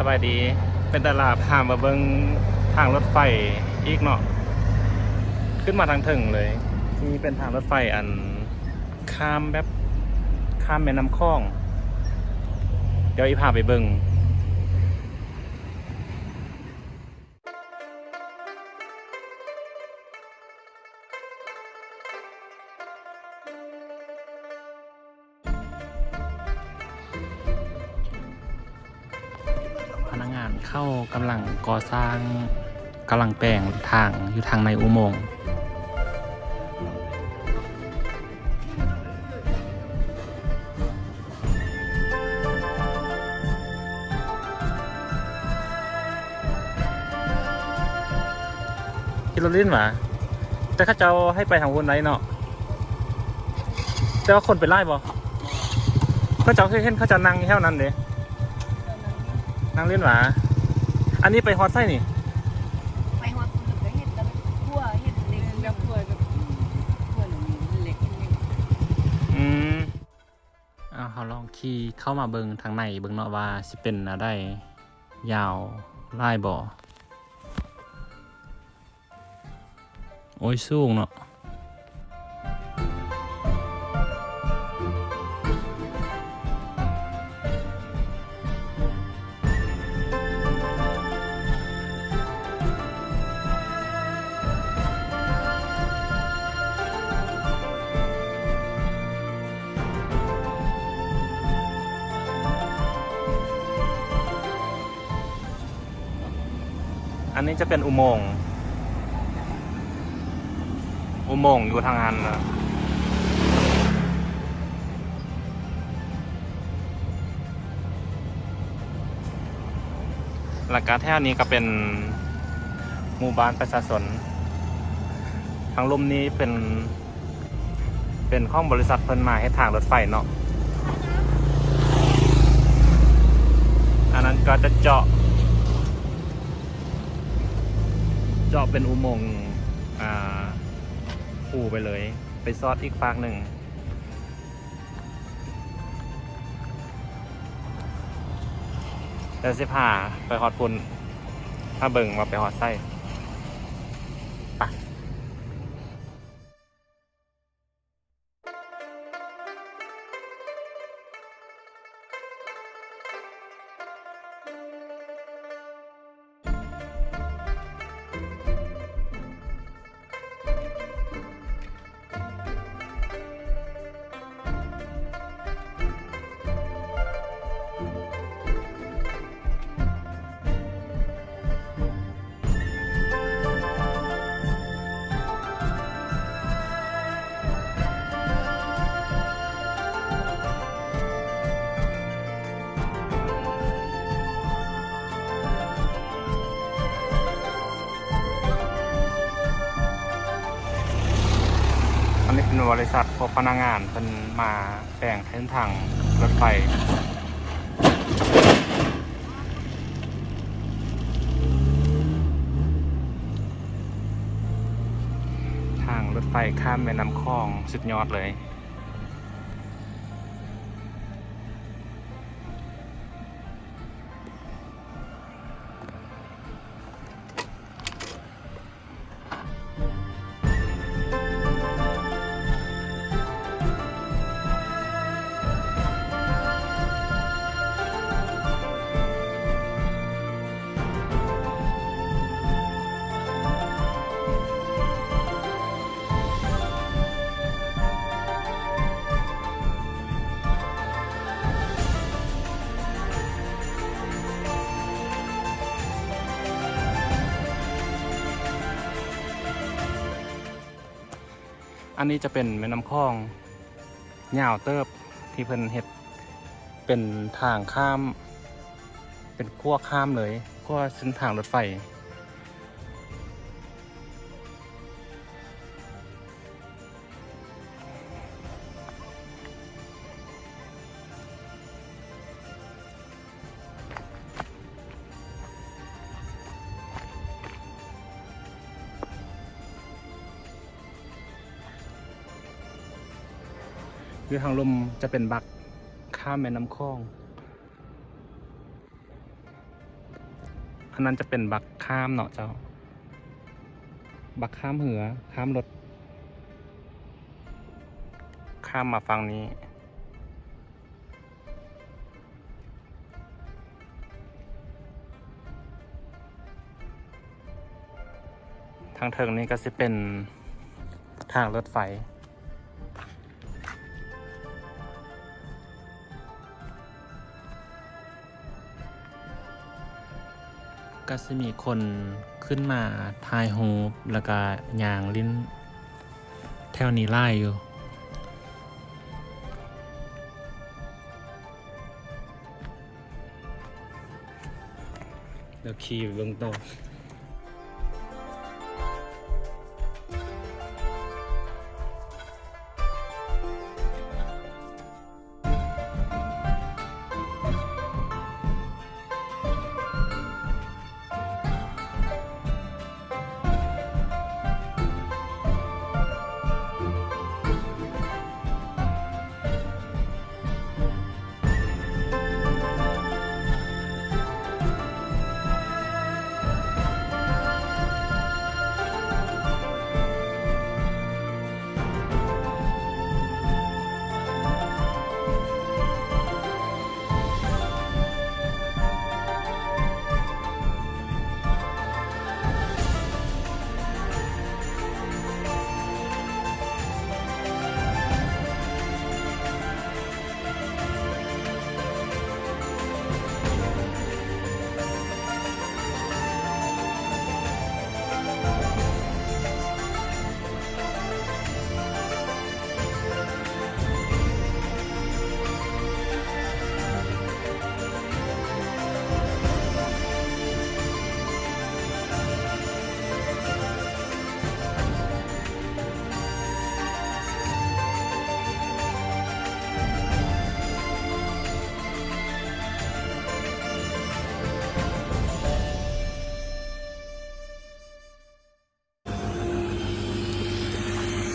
ສະບາຍດີ ເປັນຕາລາພາມາເບິ່ງທາງລົດໄຟອີກເນາະ ຂຶ້ນມາທາງເທິງເລີຍ. ນີ້ເປັນທາງລົດໄຟອັນ ຂ້າມແບບ ຂ້າມແມ່ນ້ຳຂອງ. ດຽວອີພາໄປເບິ່ງ. ພະນັກງານເຂົາກຳລັງກໍ່ສ້າງ ກຳລັງແປງທາງຢູ່ທາງໃນອຸໂມງ. ຂີ່ລົດຫຼິ້ນຫວາ? ແຕ່ເຂົາເຈົ້າໃຫ້ໄປທາງພຸ້ນໄດ້ເນາະ. ແຕ່ວ່າຄົນໄປຫຼາຍບໍ່? ເຂົາເຈົ້າເຄີຍເຫັນເຂົາເຈົ້ານັ່ງແຖວນັ້ນເດ້ ນັ່ງຫຼິ້ນຫວາ? ອັນນີ້ໄປຮອດໃສນີ້? ໄປຮອດພຸ້ນແລ້ວກໍເຮັດແລ້ວຄົວ ເຮັດເຫຼັກ ແລ້ວຄົວແບບຄົວເຫຼັກ. ອືມ ເອົາ ເຮົາລອງຂີ່ເຂົ້າມາເບິ່ງທາງໃນເບິ່ງເນາະ ວ່າຊິເປັນແນວໃດ ຍາວຫຼາຍບໍ່. ໂອ້ຍ ສູງເນາະ. ອັນນີ້ຈະເປັນອຸໂມງ ອຸໂມງຢູ່ທາງຫັ້ນນະ. ແລ້ວກະແຖວນີ້ກະເປັນໝູ່ບ້ານປະຊາຊົນ. ທາງລຸ່ມນີ້ເປັນ ເປັນຂອງບໍລິສັດເພິ່ນມາເຮັດທາງລົດໄຟເນາະ. ອັນນັ້ນກໍຈະເຈາະ ເຈາະເປັນອຸໂມງ ອ່າ ພູໄປເລີຍ ໄປຊອດອີກຟາກໜຶ່ງ. ແລ້ວຊິພາໄປຮອດພຸ້ນ ຖ້າເບິ່ງວ່າໄປຮອດໃສ. ໄປ. ອັນນີ້ເປັນບໍລິສັດ ພວກພະນັກງານເພິ່ນມາ ແປງເສັ້ນທາງລົດໄຟ. ທາງລົດໄຟຂ້າມແມ່ນ້ຳຂອງ ສຸດຍອດເລີຍ. ອັນນີ້ຈະເປັນແມ່ນ້ຳຂອງຍາວເຕີບ ທີ່ເພິ່ນເຮັດເປັນທາງຂ້າມ ເປັນຂົວຂ້າມເລີຍ ຂົວເສັ້ນທາງລົດໄຟ. ຢູ່ທາງລຸ່ມຈະເປັນບັກຂ້າມແມ່ນ້ຳຂອງ. ອັນນັ້ນຈະເປັນບັກຂ້າມເນາະເຈົ້າ, ບັກຂ້າມເຮືອ, ຂ້າມລົດ, ຂ້າມມາຝັ່ງນີ້. ທາງເທິງນີ້ກໍຊິເປັນທາງລົດໄຟ. ກໍຊິມີຄົນຂຶ້ນມາຖ່າຍຮູບ ແລ້ວກໍຍ່າງຫຼິ້ນແຖວນີ້ຫຼາຍຢູ່. ແລ້ວຂີ່ໄປເບິ່ງຕໍ່.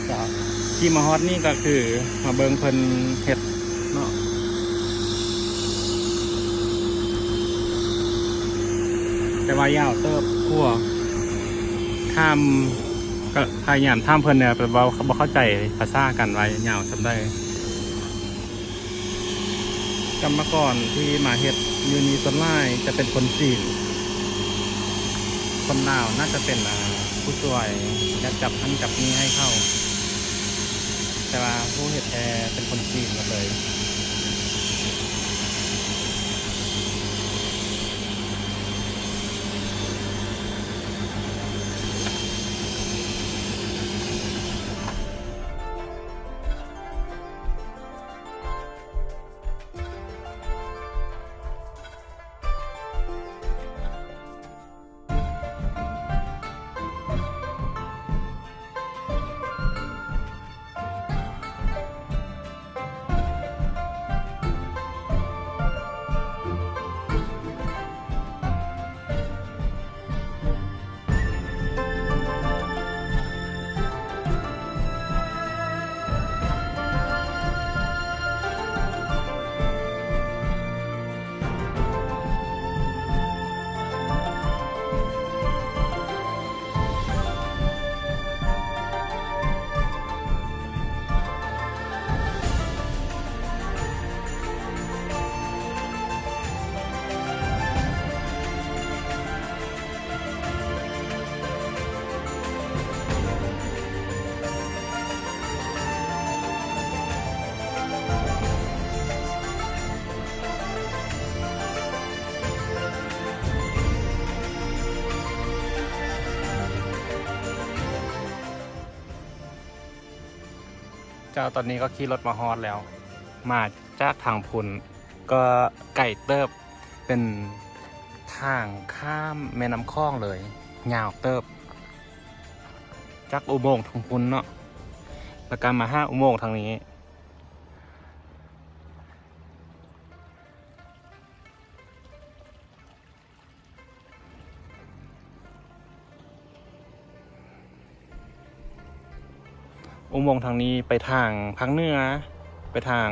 ເຈົ້າ ທີ່ມາຮອດນີ້ກໍຄືມາເບິ່ງເພິ່ນເຮັດເນາະ, ແຕ່ວ່າຍາວເຕີບ. ຂົວ ຖາມ ກໍພະຍາຍາມຖາມເພິ່ນແລ້ວ ແຕ່ວ່າບໍ່ເຂົ້າໃຈພາສາກັນວ່າຍາວສ່ຳໃດ. ກຳມະກອນທີ່ມາເຮັດຢູ່ນີ້ສ່ວນຫຼາຍຈະເປັນຄົນຈີນ, ຄົນລາວໜ້າຈະເປັນ ອ່າ ຜູ້ຊ່ວຍ ຈັບຫັ້ນຈັບນີ້ໃຫ້ເຂົາ, ແຕ່ວ່າຜູ້ເຮັດແທ້ເປັນຄົນຈີນໝົດເລີຍ. ເຈົ້າ ຕອນນີ້ກໍຂີ່ລົດມາຮອດແລ້ວ, ມາຈາກທາງພຸ້ນກໍໄກເຕີບ, ເປັນທາງຂ້າມແມ່ນ້ຳຂອງເລີຍ, ຍາວເຕີບ, ຈາກອຸໂມງທາງພຸ້ນເນາະ ແລ້ວກໍມາຫາອຸໂມງທາງນີ້. ອຸໂມງທາງນີ້ໄປທາງພາກເໜືອ, ໄປທາງ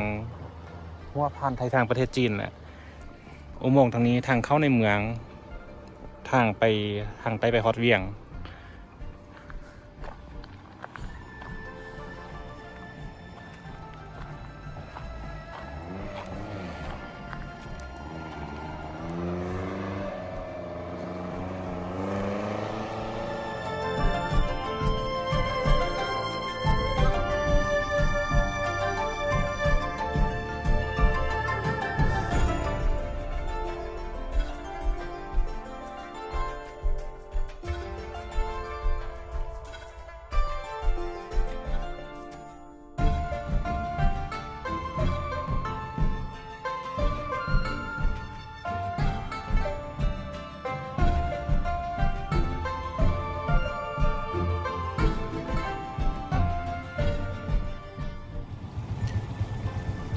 ຫົວຜ່ານໄທທາງປະເທດຈີນແຫຼະ. ອຸໂມງທາງນີ້ທາງເຂົ້າໃນເມືອງ, ທາງໄປ ທາງໃຕ້ໄປຮອດວຽງ.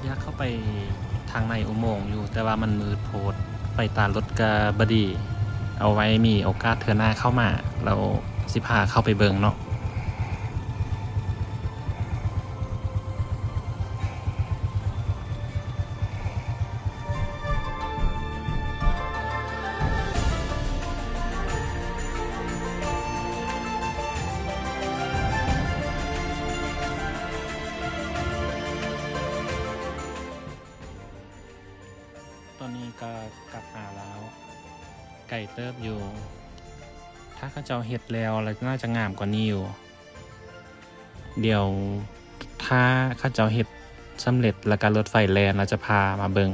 ຢາກເຂົ້າໄປທາງໃນອຸໂມງຢູ່ ແຕ່ວ່າມັນມືດໂພດ ໄຟຕາລົດກະບໍ່ດີ. ເອົາໄວ້ມີໂອກາດເທື່ອໜ້າເຂົ້າມາ ແລ້ວຊິພາເຂົ້າໄປເບິ່ງເນາະ. ຕອນນີ້ກໍກັບມາແລ້ວ ໄກເຕີບຢູ່. ຖ້າເຂົາເຈົ້າເຮັດແລ້ວ ແລ້ວໜ້າຈະງາມກວ່ານີ້ຢູ່. ດຽວຖ້າເຂົາເຈົ້າເຮັດສຳເລັດ ແລ້ວກໍລົດໄຟແລ່ນ ລະຈະພາມາເບິ່ງ.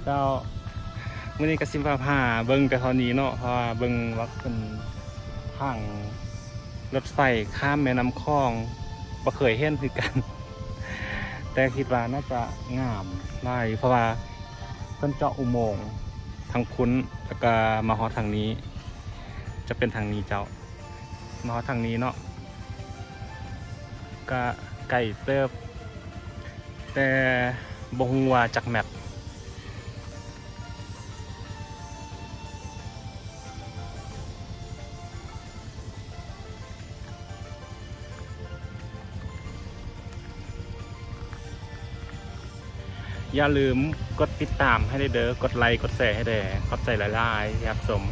ເຈົ້າ ມື້ນີ້ກໍຊິມາພາເບິ່ງແຕ່ເທົ່ານີ້ເນາະ ເພາະວ່າເບິ່ງວ່າເປັນທາງລົດໄຟຂ້າມແມ່ນ້ຳຂອງ ບໍ່ເຄີຍເຫັນຄືກັນ ແຕ່ຄິດວ່າໜ້າຈະງາມຫຼາຍ ເພາະວ່າເພິ່ນເຈາະອຸໂມງທາງພຸ້ນ ແລ້ວກໍມາຮອດທາງນີ້ ຈະເປັນທາງນີ້ເຈົ້າ. ມາຮອດທາງນີ້ເນາະ ກະໄກເຕີບ ແຕ່ບໍ່ຮູ້ວ່າຈັກແມັດ. ຢ່າລືມກົດຕິດຕາມໃຫ້ແດ່ເດີ ກົດໄລກົດແຊໃຫ້ແດ່. ຂອບໃຈຫຼາຍໆທີ່ຮັບຊົມ.